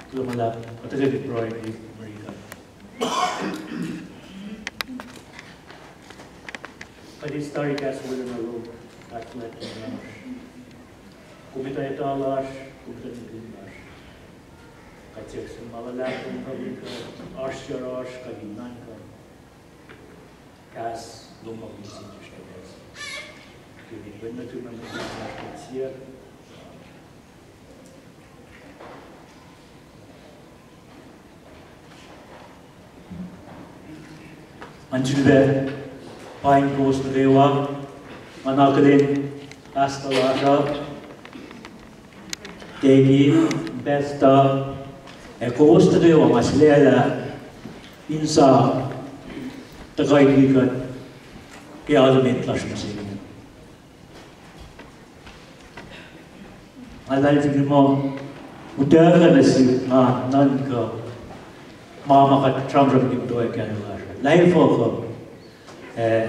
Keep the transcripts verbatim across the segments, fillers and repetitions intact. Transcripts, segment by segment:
Kuloh ma luhlahp, kuht tuhkweni pruhe ke America. Kuht eis tari kahs wolacna lom, ahkfuhlwact lasr. Kom etuh etuh lasr, kom etuh nihkihn lasr. Kuht siyuck sin ma luhlahp lom, kuh oasr yohrohsr, kuh in nuhnkuh. Kahs lom ma kom siyuck sesr kahs. Ke wen nuhtum, ma kom siyuck. Ngan sulpac paing kowos nuh kwewa, nga na akihlen pastor lasr uh, Peggy, pastor, ac kowos nuh kwewa ma sulaclah in sa tuhkuh in wi kuht ke alu met lasr mihsenge. Nga luhlahlfongi muh utuckuh nuh sihk nga nuhnkuh ma ma kuht sramsramkihn ke muhtwacwacack lasr uh. Lah efuh kuh, eh,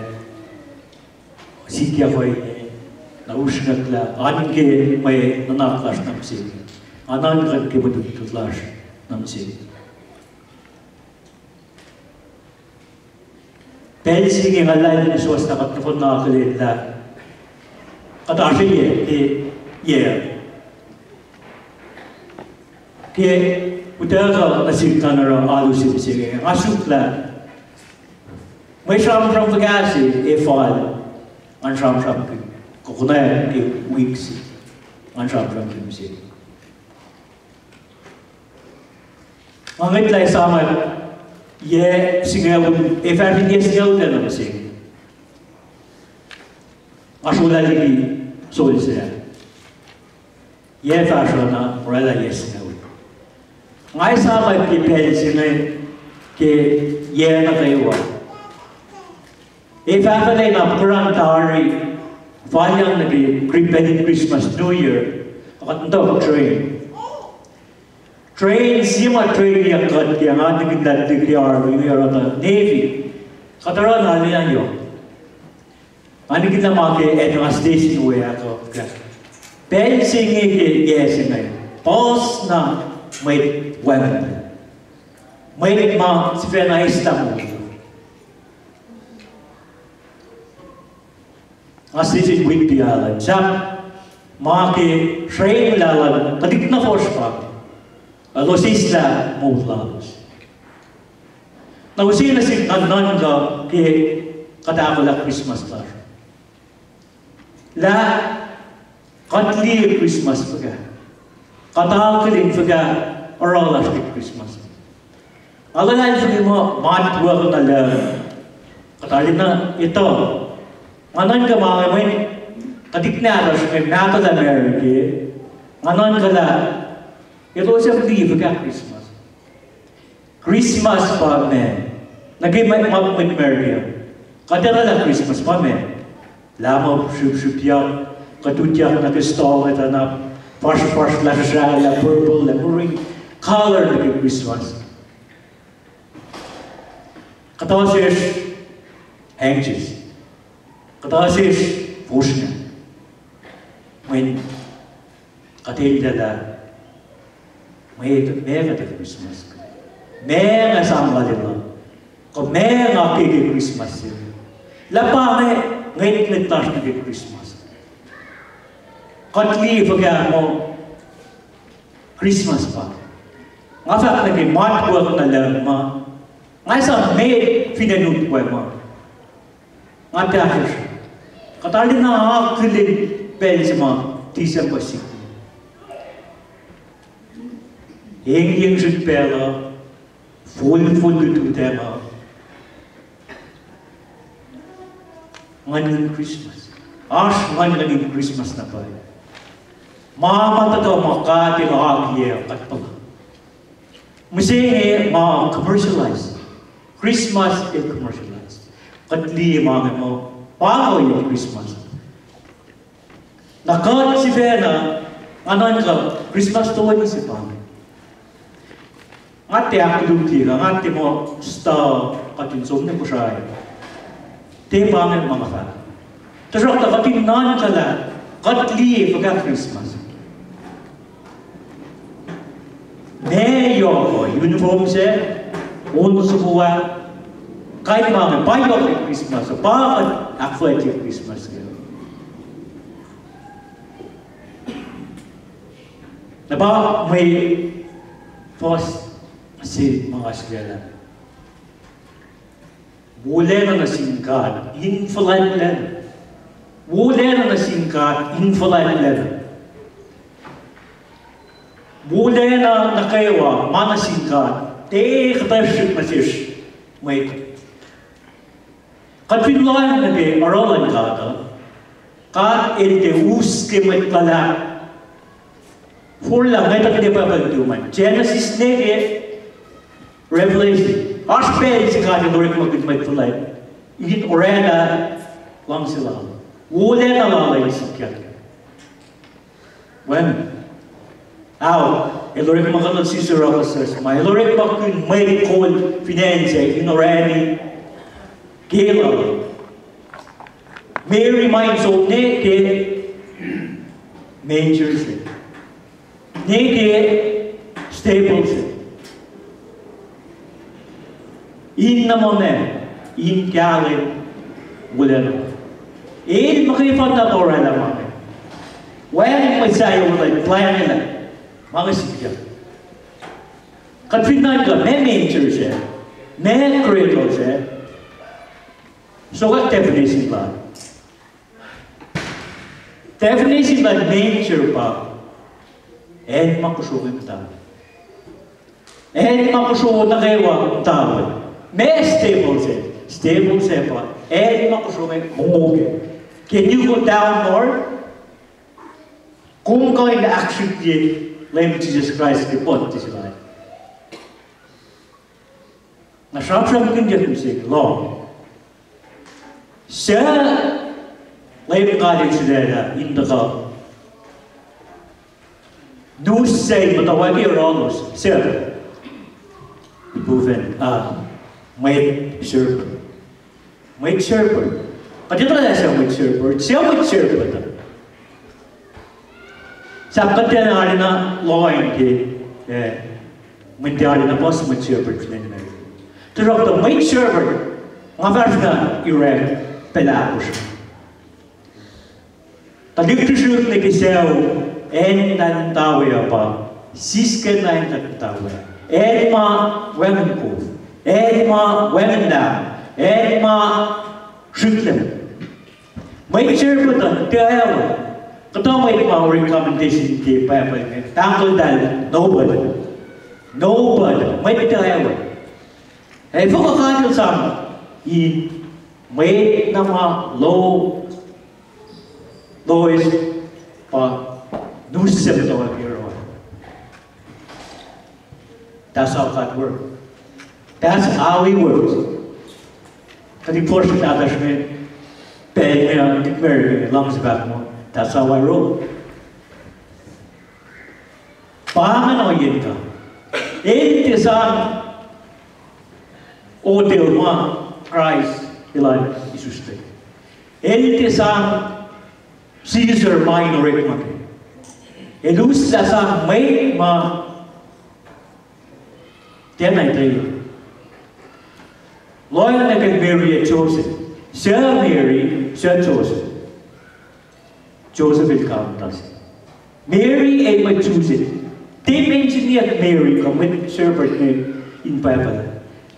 sikyak ohinge, na usrnguck lah an ke mwe nuhnak lasr na mihsenge. Nga nuhnkuh ke mwe lutlut lasr na mihsenge. Pacl se inge nga luhlahlfongi suwohs na kuht nohfohn na akihlen lah kuht oasr ye ke yac. Ke utuckuh nuh sihk ngan oruh alu se mihsenge, nga suk lah mwe sramsram fuhkah se ac fal ngan sramsramkihn, kuh konwacack ke wik se ngan sramsramkihn mihsenge. Nga ngwetlah esam yac singucul, ac fahsr yac singucul na mihsenge. Nga srolah liki solse ah. Yac fahsruh na oraclah yac singucul. Nga esam ke pacl se inge ke yac nuh kwewa. Ac fahfahlacna puhkuhran tari, falyang nuh ke Great Britain Christmas, New Year, kuht muhta train. Train se ma train-iyac kuht ke, nga nihkihn lah ke army, oruh tuh Navy. Kuht oruh na arulacna yohk. Nga nihkihn lah ma ke acn nga station we ah kuh, pacl se inge ke yac se inge, puhs na mwet wacngihn. Mwet ma sifacna eis lah moul. Nga station Whidbey Island. Sahp ma ke srwenglah luhn tuhlihk nahtuhsr pa, elos eis lah moul lalos. Na use nuh sihk ngan nuhnkuh ke kuht ahkolah Christmas lasr, lah kuht liye Christmas fuhkah, kuht akihlen fuhkah oruh lasr ke Christmas. Nga luhlahlfongi muh ma matwac na lucng, kuht arulacna etuh. Nga nuhnkuh ma mwe tuhlihk nahtuhsr inge mahtuhlah America, nga nuhnkuh lah elos ac liye fuhkah Christmas. Christmas pa meac? Nuh ke ma, ma mwet America, kuht etuh lah Christmas pa meac? Lah ma srihpsrihpyak, kuht utyak nuh ke store, etuh na fuhsrfuhsr, lah srahsrah, lah purple, lah green, color nuh ke Christmas. Kuhtuh sesr anxious. Kuhtuh sesr fosrngah. Mweyen kuht etuh lah meac, meac kuht ke Christmas, meac nga sang lal elan, kuh meac nga ke ke Christmas se. Lah pa inge ngwetngwet lasr nuh ke Christmas. Kuht liye fuhkah muh Christmas pa, nga fahk nuh ke matwac na lucng ma, nga esam met fin acn Utwe ma, nga tahfwelah. Kuht arulacna akihlen pacl se ma December sixteen. Engyeng srihk pacl uh, folfol lututacng uh, nguhn in Christmas. Oasr nguhn in Christmas na pwacye. Ma ma tuhkuh ma God El akiyac kuht puhla. Mihsenge ma commercialize. Christmas el commercialize. Kuht liye ma inge muh pa ohiyac Christmas. Na kuht sifacna, nga nuhnkuh Christmas toeni se pa inge. Nga tiac ahkluti lah, nga tiac muh star kuht in som nuh Kosrae. Tiac pa inge ma nga fahk. Tuhsruhktuh kuht in nuhnkuh lah kuht liye fuhkah Christmas. Meac yohk uh, uniform se, on soko ah, kain ma inge pa yohk ke Christmas uh, pa kuht ahkfuhlwactye Christmas uh. Na pa mwe fuhs se ma nga sulaclah. Wolacna nuh sin God in fuhlwactlacna. Wolacna nuh sin God in fuhlwactlacna. Wolacna nuh kwewa ma nuh sin God, tiac kuhtuh srihk nuh sesr mwet. Kuht fin lohacng nuh ke oruh luhn God uh, God El tiac us ke mwet luhlahp. Forlah nge tuh tiac pahpah tuman Genesis nuh ke Revelation. Oasr pacl se God El orekmakihn mwet fuhlwact in oraclah luhngse Lal, wolacna Lal in sikyak. Wacngihn. Ao, El orekmakihn Caesar Augustus ma El orekmakihn mwet kol fin acn sac in orani ke Lal. Mary ma in som nuh ke manger se, nuh ke stable se, in nuhmuhn, in kahlwem wolacna. El muhkwena oraclah ma inge. Wacngihn mwet sahyac wolacna plwacn, ma inge sikyak. Kuht fin nuhnkuh ma manger se, ma cradle se, sokwack definition lal. Definition lal manger pa acn ma kosro inge muhta, acn ma kosro nuh kwewa muhta we. Ma stable se, stable se pa acn ma kosro inge mongo kac. Can you go down north? Kom kuh in ahksrihkye Leum Jisus Kraist ke puhti se lal? Na sramsramkihnyuck mihsenge lohng, suc Leum God El sulaclah in tuhkuh, nus se in muhtwacwacack oruh lalos, suc? Lihpufacn, ah, mwet shepherd. Mwet shepherd. Kuht etuh lah suc mwet shepherd, suc mwet shepherd uh? Sahp kuht tiacna arulacna lohacng ke, eh, mweyen tiac arulacna puhs mwet shepherd fin acn America. Tuhsruhktuh mwet shepherd, nga fahsr na Iraq pacl ahkosr. Tuhlihk srihsrihk nuh ke sucu, acn na muhta we uh pa sisken na acn kuht muhta we, acn ma wacngihn kof, acn ma wacngihn lahm, acn ma srihklac. Mwet shepherd uh tiac, kuhtuh mwet ma orek commendation ke Bible inge, tahmtahel, nobody. Nobody. Mwet tiac. Ac fokoko God El sang in mwet na ma low, lowest pa nus se muhtwacwacack oruh. That's how God works. That's how He works. Kuht in force nahtuhsr inge, pacl inge, in America, luhngse fahk muh, that's how I roll. Pa ingacn ohiyacn God. El tiac sang hotel ma Kraist elan isuslac. El tiac sang Caesar ma in orekma kac. El us lah sang mwet ma tiacna etwaclah. Lohacng nuh ke Mary ac Joseph. Suc Mary, suc Joseph? Joseph el kamptase. Mary el mwet Joseph. Tiac mentioniyuck Mary kuh mwet shepherd inge in Bible.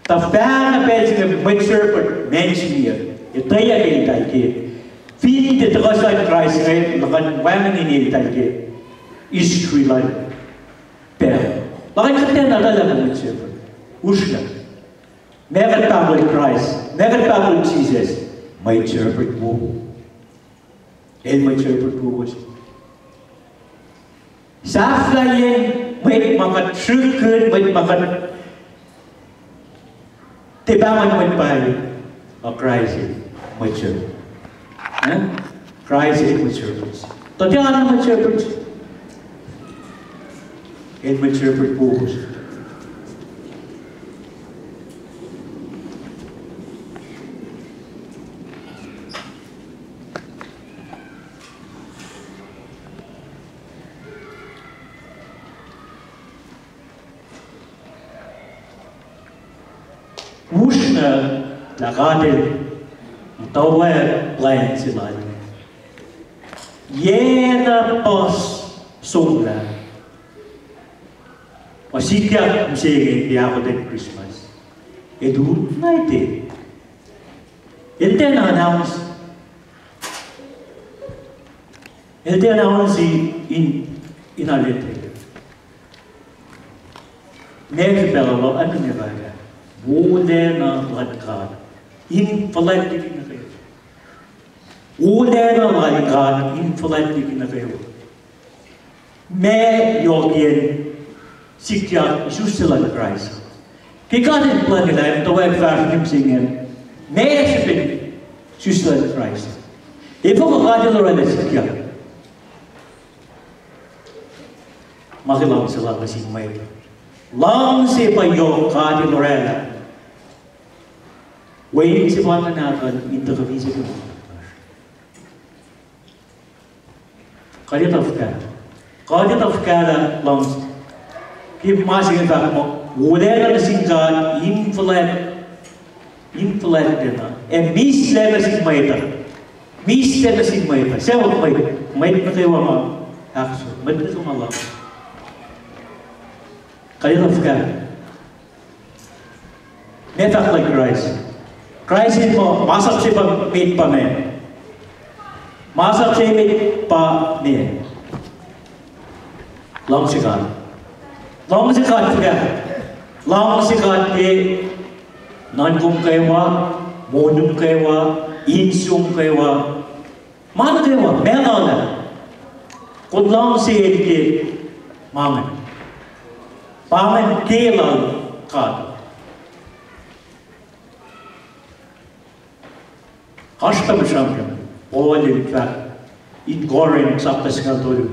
Tuhfahna pacl se inge mwet shepherd mentioniyuck, etweyuck eltahl ke. Fin tiac tuhkuh sin Kraist inge, luhkuhn wacngihn eltahl ke history lal pacl. Luhkuhn kuht tiacna etuh lah mwet shepherd. Usrnguck. Ma kuht pahkol Kraist, ma kuht pahkol Jisus, mwet shepherd wo. El mwet shepherd wo se. Sahflahiyen mwet ma kuht srihkihn, mwet ma kuht tiac pahngon mwet pwacye, uh, Kraist el mwet shepherd. Eh? Kraist el mwet shepherd. Tuh tiac na mwet shepherd. El mwet shepherd wo se. Usrnguck lah God El muhtwacwacack plwacn se Lal. Yac na puhs somlah, ma sikyak mihsenge ke ahkoten Christmas, El united. El tiacna announce. El tiacna announce in, in alete. Meac srihpac lal uh? Aminefaka wolacna luhn God in fuhlwact liki nuh kwewa. Wolacna luhn God in fuhlwact liki nuh kwewa. Meac yohk in sikyak isuslac luhn Kraist? Ke God El plwacnwelah, El muhtwacwacack fahsr nuh mihsenge, meac srihpen isuslac luhn Kraist? Efuh kuh God El oraclah sikyak? Ma ke luhngse Lal nuh sin mwet. Luhngse pa yohk God El oraclah Wen sefanna Nahtuhl in tuhkuh misac ke ma kuht etuh fuhkah. Kuht etuh fuhkahlah luhngse. Ke ma se inge fahk muh, wolacna nuh sin God in fuhlwact, in fuhlwactlacna, ac mihslac nuh sin mwet uh. Mihslac nuh sin mwet uh. Suc mwet, mwet nuh kwewa ma ahkos, mwet nuh kwewa ma luhngse. Kuht etuh fuhkah. Meac fahk luhn Kraist? Kraist El muh masap se pa met pa meac? Masap se met pa meac? Luhngse God. Luhngse God fuhkah? Luhngse God ke nuhnkom kwewa, monim kwewa, insum kwewa, ma nuh kwewa, ma lal ah. Kom luhngse el ke ma ingacn. Pa ingacn ke lal God. Oasr pac ma sramsram Paul el fahk in Corinth sapta singucul tolu.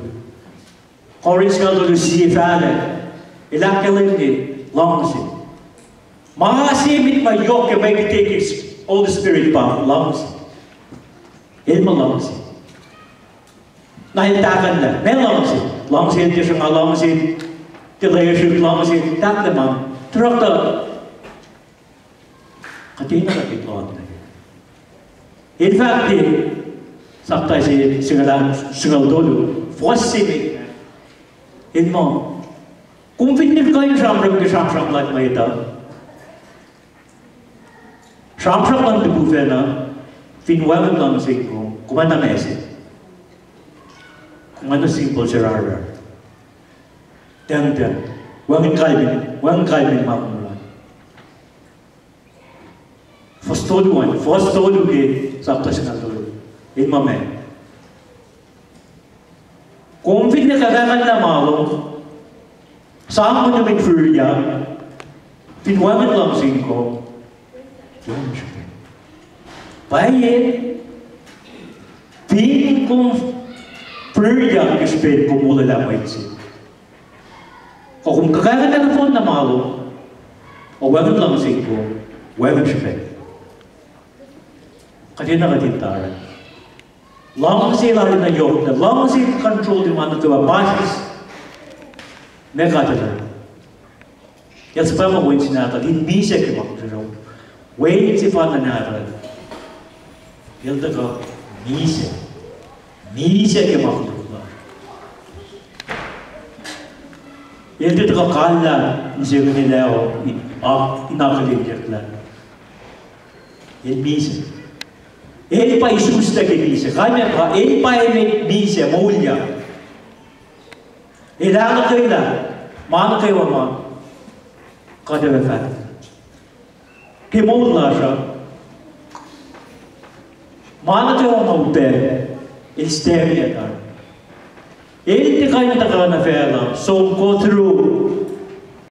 Corinth singucul tolu, sie fahlac, el ahkkahlwemye luhngse. Ma se met ma yohk ke mwe kihte ke Holy Spirit pa luhngse. El muh luhngse. Na el tahkuhnlah, meac luhngse? Luhngse tiac sruhnga, luhngse tiac lesrihk, luhngse tahkuhnlah ma. Tuhsruhktuh kuhtwena kuht in lohng nuh kac. El fahk ke sapta se singucul, singucul tolu, fuhs se met, el muh, kom fin nihkihn sramsram ke sramsram luhn mwet uh, sramsram luhn lihpufacn uh, fin wacngihn luhngse kom, kom oacna meac se? Kom oacna symbol se rarrar, tangtang, wacngihn kalmacn, wacngihn kalmacn ma kom oruh. Fuhs tolu an, fuhs tolu ke sapta singucul tolu, el muh meac? Kom fin kuh in kuhkakihnlah ma lom, sang monumen fihrihryak, fin wacngihn luhngse kom, wacngihn srihpac. Pwacye, fin kom fihrihryak ke srihpen kom molwelah mwet se, kuh kom kuhkakihnlah nohfohn na ma lom, ac wacngihn luhngse kom, wacngihn srihpac. Kuhtwena kuht in tari. Luhngse lal na yohk, luhngse control ma nuh kwewa, pasis. Meac God El oruh? El suhpwacma Wen se Nahtuhl in misac ke ma koluk lal. Wen sefanna Nahtuhl, El tuhkuh misac, misac ke ma koluk lal. El tiac tuhkuh kallah inse inge lah, in akihlenyucklah. El misac. El pa isuslac ke misac. Kalmac pa El pa emet misac moulyak. El ahluhkwelah ma nuh kwewa ma kuht ac fahk ke moul lasr uh. Ma nuh kwewa ma upac, El stemi tari. El tiac kuh in tuhkuh nuh facluh, som, go through